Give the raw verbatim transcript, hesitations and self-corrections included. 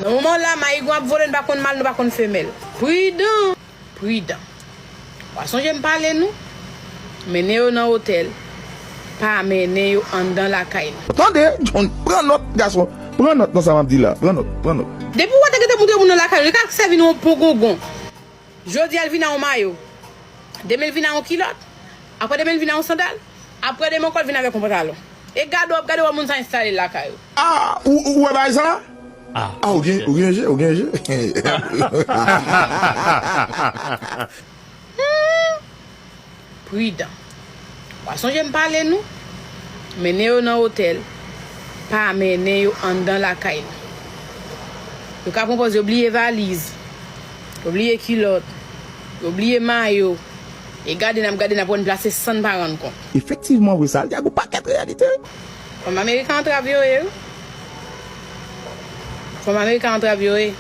Nan moman w la, mayigon ap vole, nou pa konn mal, nou pa konn femèl. Pridan, pridan. W a sonje m pale nou? Mennen yo nan otèl. Pa mennen yo anndan lakay nou. Tande, John, pran nòt, gason. Pran nòt nan sa m ap di la. Pran nòt, pran nòt. Depi w wè te gentan moutre moun nan lakay yo, li ka sèvi nou yon pon gongon. Jodi a, l vin a yon mayo. Demen, l vin a yon kilòt. Apre demen, l vin a yon sandal. Apre demen ankò, l vin avèk yon pantalon. E gade w ap gade, w wè moun sa enstale l lakay ou. Ah, ou, ou wè bagay sa? Ah, ou gen, ou gen je, ou gen je. Pridan. W a sonje m pale nou? Mennen yo nan otèl. Pa mennen yo anndan lakay nou. Yo ka pran pòz yo bliye valiz, yo bliye kilòt, yo bliye mayo. E gade n ap gade, n ap wè n plase san n pa rann kont. Efektivman, vre sa, l di ak yon pakèt reyalite. Fanm ameriken antrav yo ye, wi. Fanm ameriken antrav yo ye.